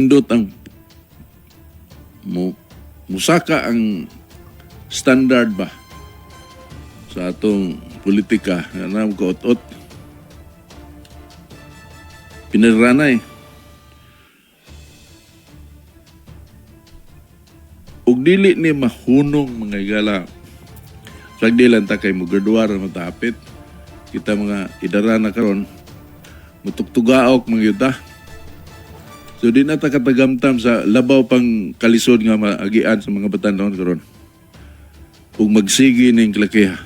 Nindot ang mo musaka ang standard ba sa atong politika na kaot-ot pinaranay ug dili ni mahunong, mga higala. Sagdi lang ta kay mograduar na matapit kita, mga idara na karon, mutugtugaok mga yuta. So di na ta katagamtam sa labaw pang kalisod nga maagian sa mga batan-on karon ug magsigi ning kalakiha.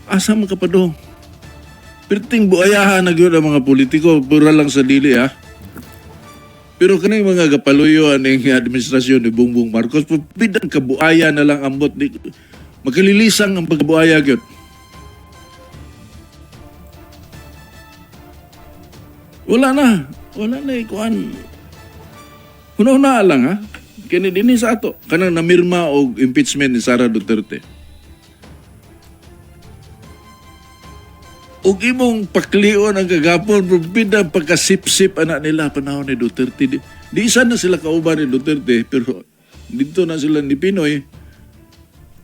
Asa man kapadong? Perting buayahan na gyud ang mga politiko, pura lang sa dili ha. Pero kaning mga gapaluyo aning administrasyon ni Bongbong Marcos, pidang kabuaya na lang ambot di makalilisang ang pagkabuaya gyud. Wala na. Wala na ikuan. Una-una lang ha. Kini dinhi sa ato kanang namirma og impeachment ni Sara Duterte. Ug imong paklion ang kagapon, pida pagkasipsip anak nila panahon ni Duterte. Di isa na sila kauban ni Duterte, pero dito na sila ni PNoy.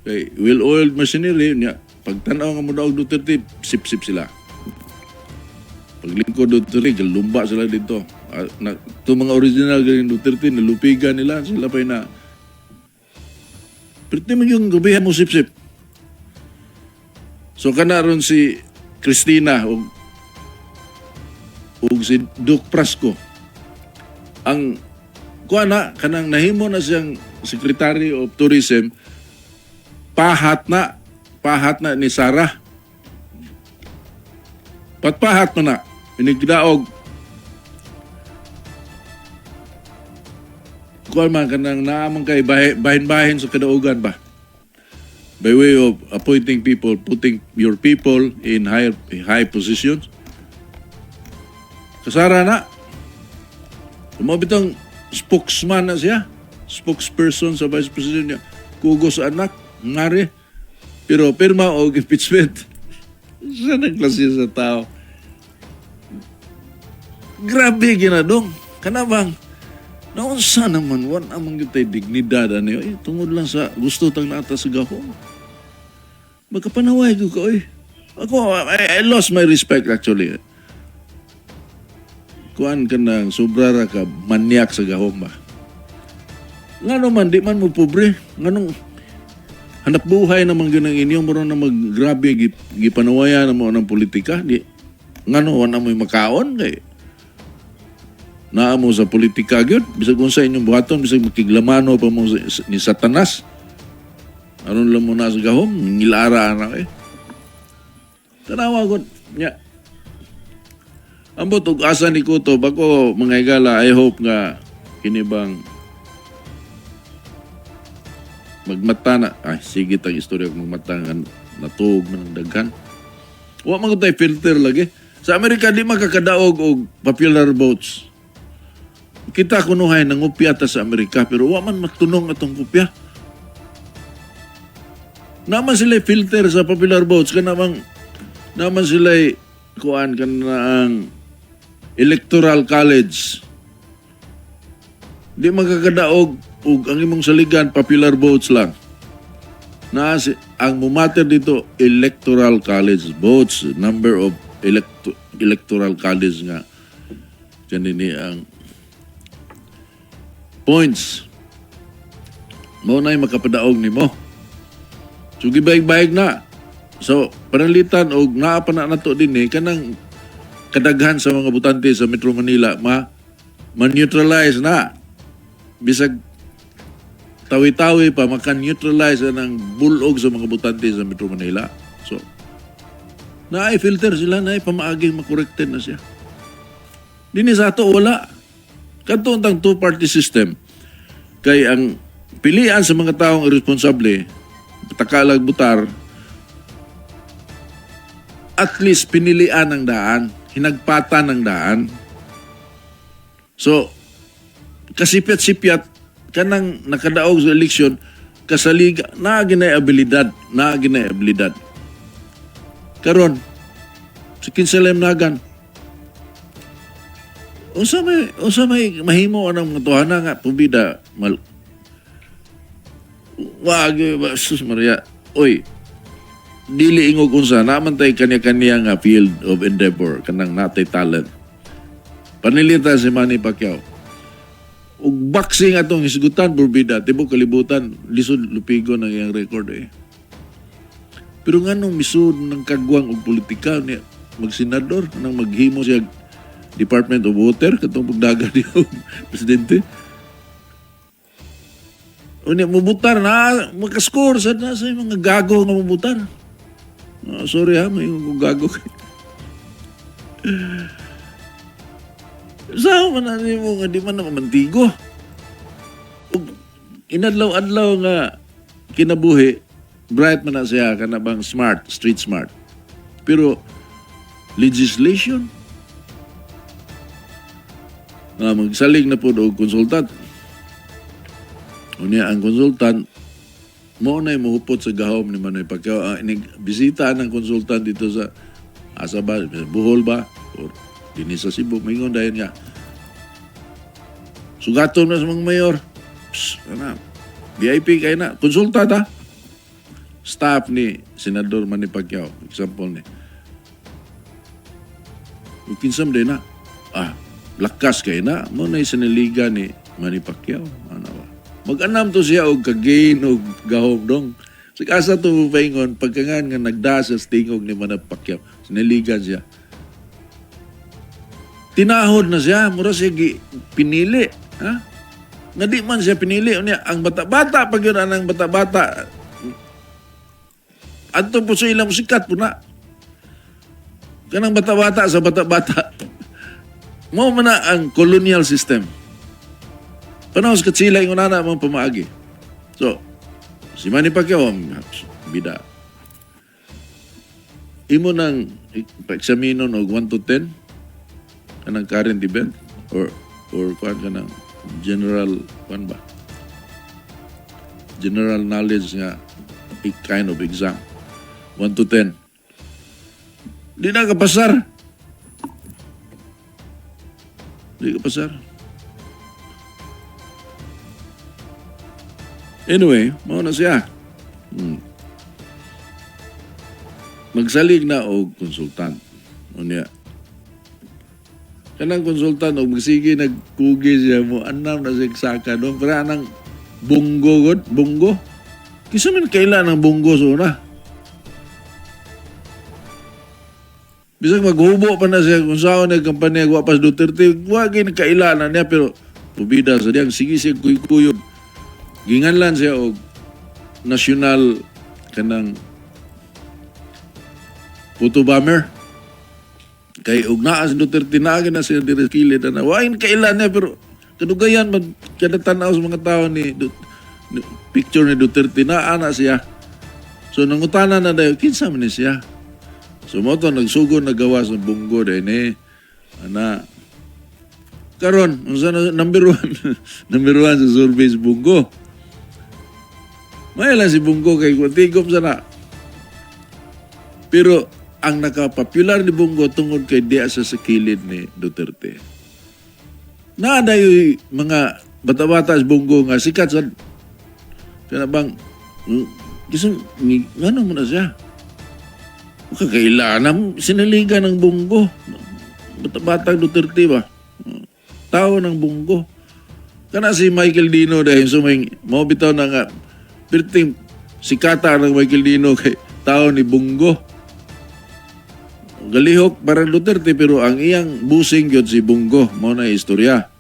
Kay well-oiled machinery niya. Pagtanaw nga mo og Duterte, sipsip sila. Paglingkod Duterte, galumba sila dito. Ah, na, ito mga original galing Duterte, nalupigan nila, sila pa na. Pero di man yung gabihan mo sipsip. So kana ron si Cristina ug si Duke Frasco. Ang kuha na kanang nahimo na siyang Secretary of Tourism, pahat na ni Sara. Patpahat mo na inigdaog kuha man kanang naamang kay bahin-bahin sa kadaugan ba, by way of appointing people, putting your people in higher high positions. Kasara na. Mao bitong spokesman na siya, spokesperson sa Vice President niya. Kugo sa anak, ngari. Pero pirma og impeachment. Sa nagklase sa tao. Grabe ginadong. Kanabang naunsa naman, wan amang gyud tay dignidad ani eh, tungod lang sa gusto tang naata sa gahom. Magkapanaway ko ka oy. Ako, I lost my respect actually. Kuan ka nang sobra ra ka manyak sa gahom ba. Ngano man di man mo pobre, nganong hanap buhay naman gyud ang inyong muro na maggrabe gipanawayan na mo ng politika di ngano wala mo'y makaon kay naa mo sa politika gyud, bisag unsa inyong buhaton, bisag makiglamano pa mo ni Satanas aron lang mo na sa gahom. Ngilara na eh, tanawa gud nya. Ambot og asa ni Kutob ako, mga higala. I hope nga kini bang magmata na. Ay, sige tag istorya kung magmata nga natuog man ang daghan. Wa man tay filter lagi. Sa Amerika di makakadaog og popular votes. Kita kunuhay nangupya ta sa Amerika, pero wa man matunong atong kopya. Naman sila filter sa popular votes, kanamang naman sila kuan kana ang Electoral College. Di magkakadaog ug ang imong saligan popular votes lang. Na si, ang mumatter dito Electoral College votes, number of Electoral College nga kanini ang points. Mao na'y makapadaog nimo. So gibayag-bayag na. So panalitan og naa pa na nato din eh kanang kadaghan sa mga botante sa Metro Manila ma ma-neutralize na. Bisag tawi-tawi pa, maka-neutralize na ng bulog sa mga botante sa Metro Manila. So naay filter sila, naay pamaaging makorekted na siya. Dinhi sa ato wala. Kadto ang two-party system kay ang pilian sa mga taong irresponsable, takalag butar, at least pinilian ng daan, hinagpatan ng daan. So, kasipyat-sipyat, kanang nakadaog sa eleksyon, kasalig, naa ginay abilidad, naa ginay abilidad. Karon, sa kinsa nagan, Unsa may mahimo anang mga tuhana nga pubida mal wag ba, sus Maria. Oy, dili ingog unsa naman tay kanya-kanya nga field of endeavor, kanang natay talent. Panilita si Manny Pacquiao. Ug boxing atong hisgutan, purbida, tibok kalibutan lisod lupigon ang iyang record eh. Pero nganong misud ng kagwang og politika niya, magsenador nang maghimo siya Department of Water katong pagdagan niyo presidente? Unya mubutar na makascore sad na sa mga gago nga mubutar. Ah, sorry ha, may mga gago. Sa man na nimo nga di man na mantigo. Ug inadlaw-adlaw nga kinabuhi, bright man na siya, kana bang smart, street smart. Pero legislation nga magsalig na pod og consultant. Unya ang consultant mo na muhupot sa gahom ni Manoy Pacquiao. Bisita ng consultant dito sa asa ba, Bohol ba or dinhi sa Cebu, mingon dayon nga sugaton na sa mga mayor. Psst, ana, VIP kay na consultant ha. Staff ni Senador Manny Pacquiao, example ni. Ug kinsa man na lakas kay na mo na siniliga ni Manny Pacquiao, ano ba. Mag-anam to siya og kagain og gahom dong. Sa asa to paingon pagkangan nga nagda sa tingog ni Manny Pacquiao, siniligan siya. Tinahod na siya, mura siya gi, pinili, ha? Nga di man siya pinili unya ang bata-bata pag yun anang bata-bata. Adto po sa ilang sikat po na. Kanang bata-bata sa bata-bata. Mao man na ang colonial system. Panahon sa Katsila, ingon na mga pamaagi. So, si Manny Pacquiao, ang bida. Imo nang pa-examino og 1 to 10 kanang current event or kuan kanang general kuan ba, general knowledge nga a kind of exam, 1 to 10, di na kapasar, di ka pasar. Anyway, mao na siya. Magsalig na og konsultant. Unya kanang konsultant og magsige nagkugi siya mo anam na siya saka doon pero anang Bong Go god, Bong Go, kisa man kaila ng Bong Go sa una. Bisag maghubo pa na siya kung saan na kampanya wa pa sa Duterte, wa gin kaila na niya, pero pubida sa diyang sige siya kuyog. Ginganlan siya og national kanang photo bomber. Kay og naa si Duterte naa na siya diri kilid na wa gin kaila niya, pero kadugayan man kada tan-aw sa mga tao ni picture ni Duterte naa na siya. So nangutana na dayon kinsa man ni siya. So mo to nagsugod nagawa sa Bong Go din eh. Ana. Karon, unsa na number one? Number one sa survey si Bong Go. May lang si Bong Go kay tigom sana. Pero ang nakapopular ni Bong Go tungod kay diya sa kilid ni Duterte. Naa dayoy mga bata-bata sa Bong Go nga sikat sa kana bang gisang ngano mo na siya. Kakailangan sinaligan ng Bong Go. Bata-batang Duterte ba? Tao ng Bong Go. Kana si Michael Dino dahil suming mo bitaw na nga perting sikata ng Michael Dino kay tao ni Bong Go. Galihok parang Duterte pero ang iyang busing gyud si Bong Go. Mao na istorya.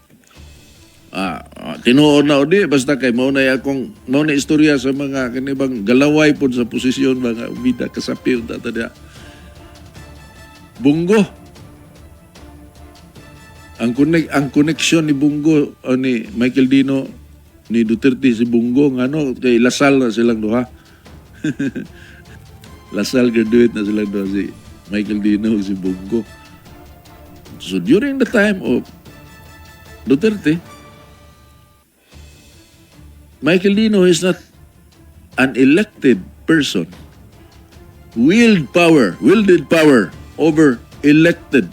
Tinuod na odi basta kay mao na akong mao na istorya sa mga kanibang galaway pod sa posisyon mga bida kasapi unta ta diha. Bong Go. Ang connection ni Bong Go o ni Michael Dino ni Duterte si Bong Go ngano kay La Salle na silang duha. La Salle graduate na silang duha si Michael Dino ug si Bong Go. So during the time of Duterte, Michael Dino is not an elected person. Wielded power over elected.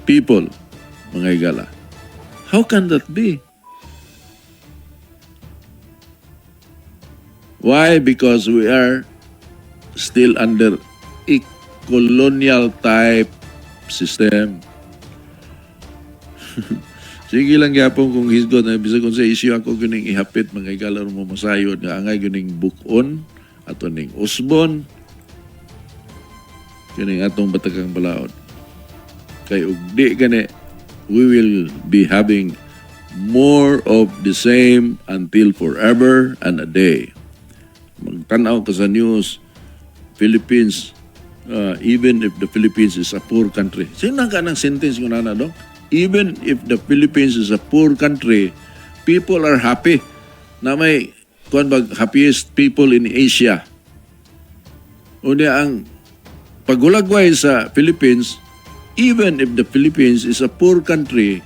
People, mga higala. How can that be? Why? Because we are still under a colonial type system. Sige lang gyapon kung hisgot na bisag kung sa issue ako guning ihapit, mga higala, mo masayod nga angay guning bukon ato ning usbon kining atong batakang balaod, kay ug di gani, we will be having more of the same until forever and a day. Magtanaw ka sa news, Philippines, even if the Philippines is a poor country. Sino ka ng sentence ko na dong? Even if the Philippines is a poor country, people are happy. Na may kuan bag happiest people in Asia. Unya ang paghulagway sa Philippines, even if the Philippines is a poor country,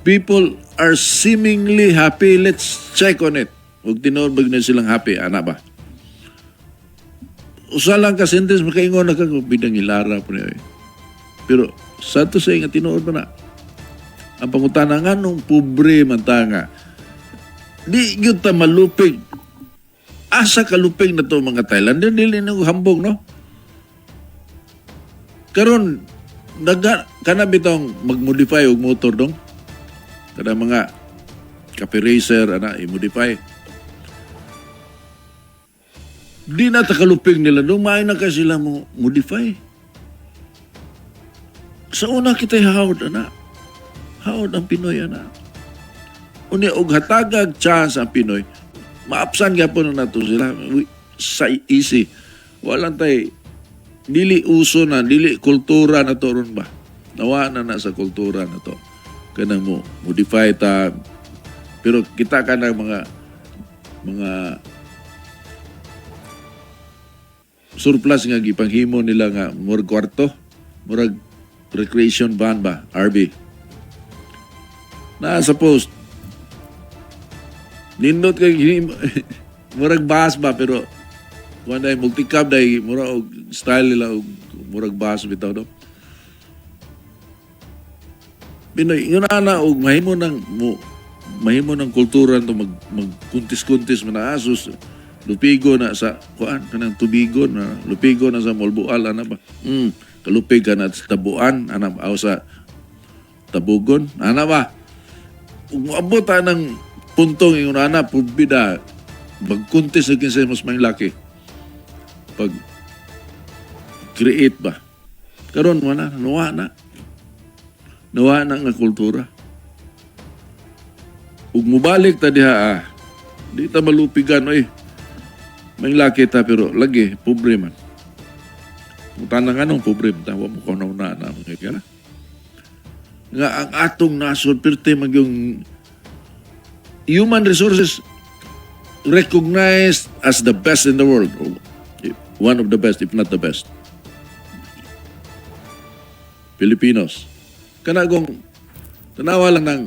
people are seemingly happy. Let's check on it. Huwag tinuod bag na silang happy, ana ba? Usa lang ka sentence, makaingon na ka bidang ilara po niya eh. Pero sa to say nga tinuod ba na? Ang pangutana, nganong pobre man ta nga di gyud ta malupig? Asa kalupig na to mga Thailand? Dili na hambog, no? Karon naga kana bitong mag-modify og motor dong. Kada mga cafe racer ana i-modify. Di na ta kalupig nila dong, maayo na kay sila mo modify. Sa una kita'y hawd ana. Hawd ang Pinoy ana. Unya og hatagag chance ang Pinoy, maapsan gyapon na nato sila sa easy. Walang tay dili uso na, dili kultura na to ron ba. Nawa na na sa kultura na to. Kanang mo modify ta, pero kita ka ng mga surplus nga gipanghimo nila nga murag kwarto, murag recreation van ba, RV. Naa sa post. Nindot kay murag bus ba, pero kuan dai multicab dai, murag og style nila og murag bus bitaw do. Pinoy, yun na og mahimo ng mo mahimo ng kultura to mag magkuntis-kuntis man na asus lupigo na sa kuan kanang tubigon na lupigo na sa Molboal ana ba, kalupig ka na sa Tabuan ana ba, o sa Tabugon ana ba. Ug moabot ta ng puntong ingon ana, pubida magkuntis na kinsay mas may laki pag create ba. Karon wala, nawa na, nawa na nga kultura. Ug mobalik ta diha ah, di ta malupigan oy. May laki ta pero lagi pobre man. Mutana nga nung pobre man ta, wa mo kunaw na na mga kaya. Nga ang atong nasod pirte magyong human resources recognized as the best in the world. One of the best, if not the best. Filipinos. Kanagong tanawa lang ng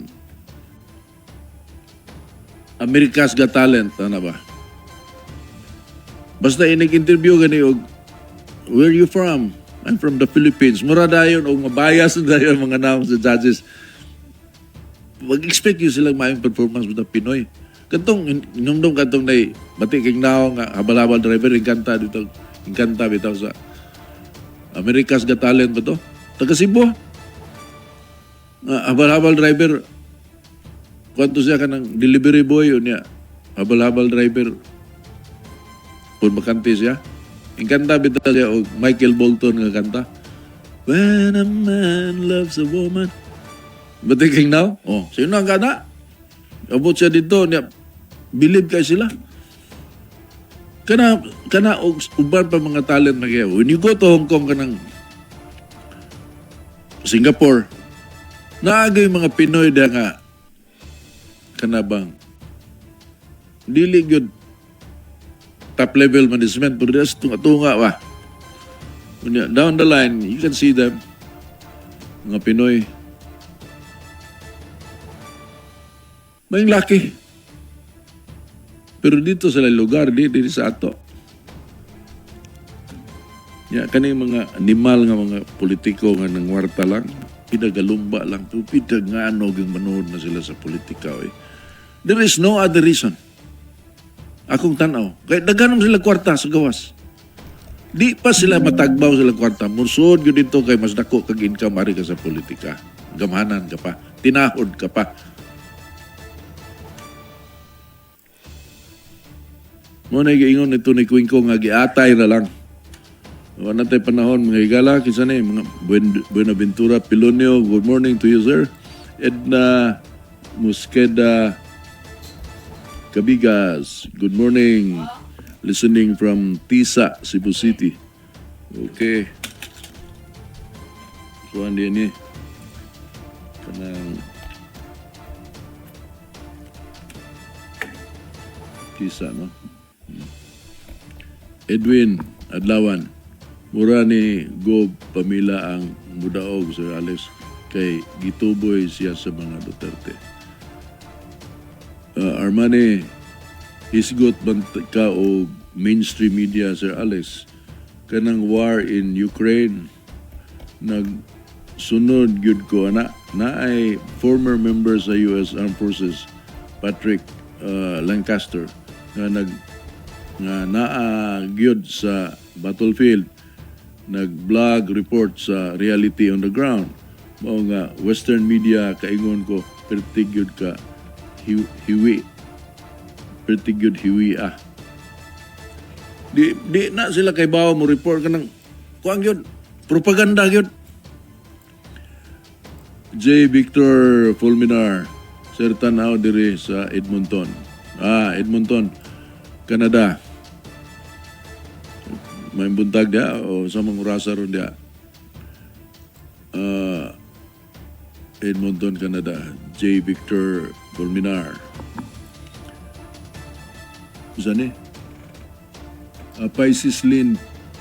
America's Got Talent, ano ba? Basta inig-interview gani og "Where you from?" "I'm from the Philippines." Mura dayon og mabayas na dayon mga naong sa judges. Mag-expect yun silang maayong performance with the Pinoy. Katong inumdum katong nay bati kay naong nga habal-habal driver ingkanta dito, ingkanta bitaw sa America's Got Talent ba to? Taga Cebu. Nga habal-habal driver, kwanto siya kanang delivery boy unya habal-habal driver kung bakante siya. Ingkanta bitaw siya og Michael Bolton nga kanta. "When a man loves a woman." Bati king now? Oh, sino ang kana? Abot siya dito niya. Believe kay sila. Kana kana og uban pa mga talent na kaya. When you go to Hong Kong, kanang Singapore, naagay mga Pinoy da nga kana bang dili gyud top level management pero das tunga-tunga ba. Unya, down the line, you can see them, mga Pinoy. May laki. Pero dito sa lugar, di sa ato. Ya, kaning mga animal nga mga politiko nga nangwarta lang, pinagalumba lang, pero pida nga ano yung manood na sila sa politika. Eh. There is no other reason. Akong tanaw. Kaya daghan naman sila kwarta sa gawas. Di pa sila matagbaw sila kwarta. Mursod gyud dito kay mas dako kag income ari ka sa politika. Gamhanan ka pa. Tinahod ka pa. Mo na giingon nito ni Cuenco nga giatay na lang. Wala na tayo panahon, mga higala, kinsa ni mga Buenaventura Pilonio, good morning to you, sir. Edna Mosqueda Cabigas, good morning. Listening from Tisa, Cebu City. Okay. Kuan din ni. Kanang Tisa, no? Edwin Adlawan. Mura ni Gob Pamila ang mudaog, Sir Alex, kay gituboy siya sa mga Duterte. Armani, hisgot man ka og mainstream media, Sir Alex. Kanang war in Ukraine, nagsunod gyud ko ana naay former member sa US Armed Forces, Patrick Lancaster, nga nag nga naa gyud sa battlefield, nag-blog report sa reality on the ground. Mao nga western media, kaingon ko, perti gyud ka hiwi, perti gyud hiwi ah. Di na sila kay bawo mo report kanang kuan gyud, propaganda gyud. J. Victor Fulminar, Sir, tanaw diri sa Edmonton. Ah, Edmonton, Canada. May buntag dia o sa mga orasa ron dia. Ah, Edmonton, Canada. J. Victor Fulminar. Saan ni? Pisces Lynn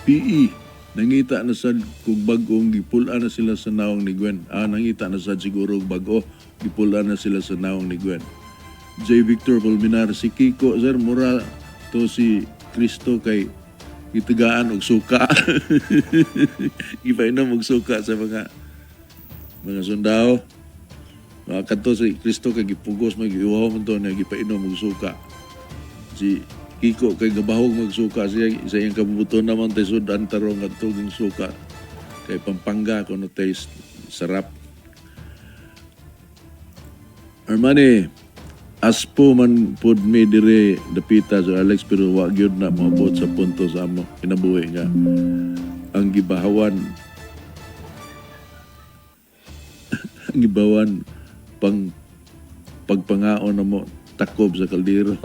PE. Nangita na sad kung bag-ong gipul-an na sila sa nawong ni Gwen. Ah, nangita na sad siguro og bag-o, gipul-an na sila sa nawong ni Gwen. J. Victor Fulminar, si Kiko, sir, mura to si Kristo kay gitagaan og suka. Gipainom og suka sa mga sundao. Mga kadto si Kristo kay gipugos, magiuhaw man to na gipainom og suka. Si Kiko kay gabahog magsuka siya sa iyang kabubuton naman tay sudan tarong adto ging suka kay Pampanga kuno taste sarap. Armani, aspo man pod mi dire dapita, Sir Alex, pero wa gyud na moabot sa punto sa amo kinabuhi nga ang gibahawan ang gibawan pang pagpangaon na mo takob sa kaldero.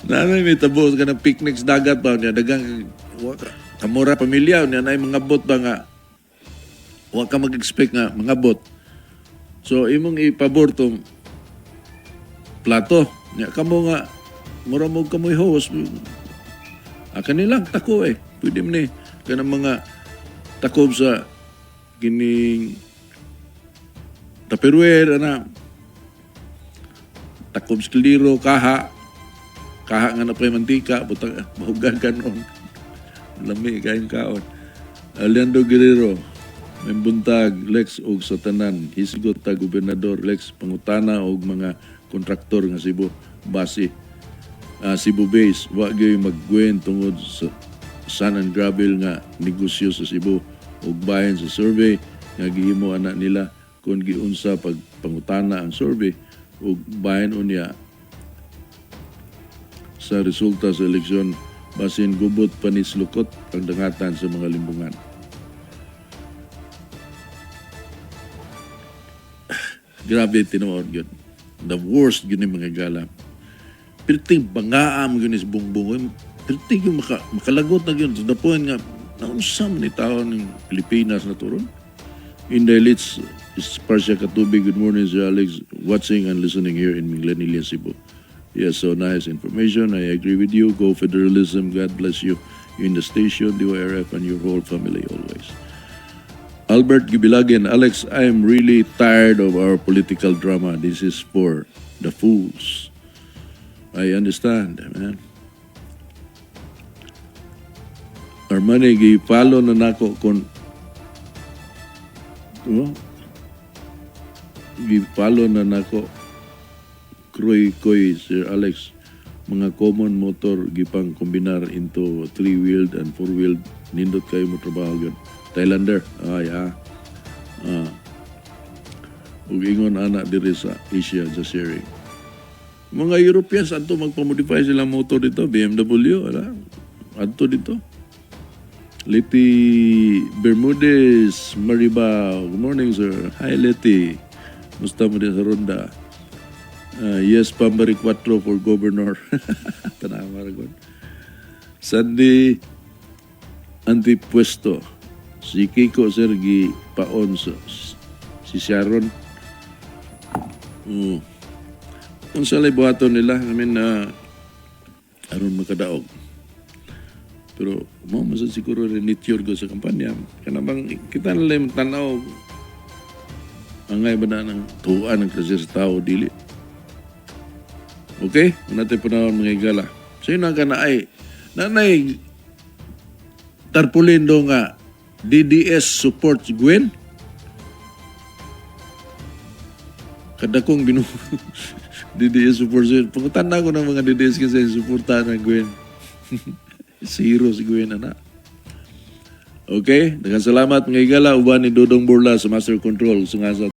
Nanay may tabo ka ng picnic sa dagat ba niya, dagang wa ka kamura pamilya niya nay mga bot ba nga wa ka mag-expect nga mga bot. So imong ipabor tong plato nya kamo nga mura mo kamoy host. Ah, kanilang tako eh. Pwede man ni kanang mga takob sa kining Tupperware ana, takob sa kaldero, kaha kaha nga na pa'y mantika, butang mahugan kanon, lami kayong kaon. Leandro Guerrero, may buntag Lex og sa tanan. Hisgot ta, Gobernador Lex, pangutana og mga kontraktor nga Cebu base, Cebu base, wa gyud mag-Gwen tungod sa sand and gravel nga negosyo sa Cebu ug bahin sa survey nga gihimo ana nila kung giunsa pag pangutana ang survey ug bahin unya sa resulta sa eleksyon, basin gubot panislukot ang dangatan sa mga limbungan. Grabe tinuod yun. The worst yun yung mga gala. Pirting bangaam yun is bungbong. Pirting yung makalagot na yun. To the point nga, naunsa man ni tao ng Pilipinas na turon. In the elites, is Parsia Katubig. Good morning, Sir Alex. Watching and listening here in Minglanilla, Cebu. Yes, so nice information. I agree with you. Go federalism. God bless you in the station, DYRF, and your whole family always. Albert Gibilagen, Alex, I am really tired of our political drama. This is for the fools. I understand, man. Armani, gi-follow na nako kon, oh, gi-follow na nako. Kroy Koy, Sir Alex, mga common motor gipang kombinar into three-wheeled and four-wheeled, nindot kayo mo trabaho gyud. Thailander, ay ah. Ah. Ug ingon ana diri sa Asia, just sharing. Mga Europeans adto magpa-modify sila motor dito, BMW, ala. Adto dito. Leti Bermudez Maribao. Good morning, sir. Hi, Leti. Musta mo din sa ronda? Yes, Pambari 4 for governor. Tanawa ra. Sandy Antipuesto. Si Kiko, sir, gi paon sa si Sharon. Unsa lay buhaton nila? I mean, aron makadaog. Pero mo man sad siguro rin nature ko sa kampanya. Kana bang kita na lang tanaw angay ba na ng tuan ng klase sa tao dili. Okay? Natin panahon, mga higala. So yun ang kanaay. Nanay tarpaulin do nga DDS supports Gwen. Kadakong binu DDS supports Gwen. Pangutan ko ng mga DDS kasi suportahan ng Gwen. Zero si Gwen, ana. Okay, daghang salamat, mga higala, uban ni Dodong Burla sa Master Control. Sungasa.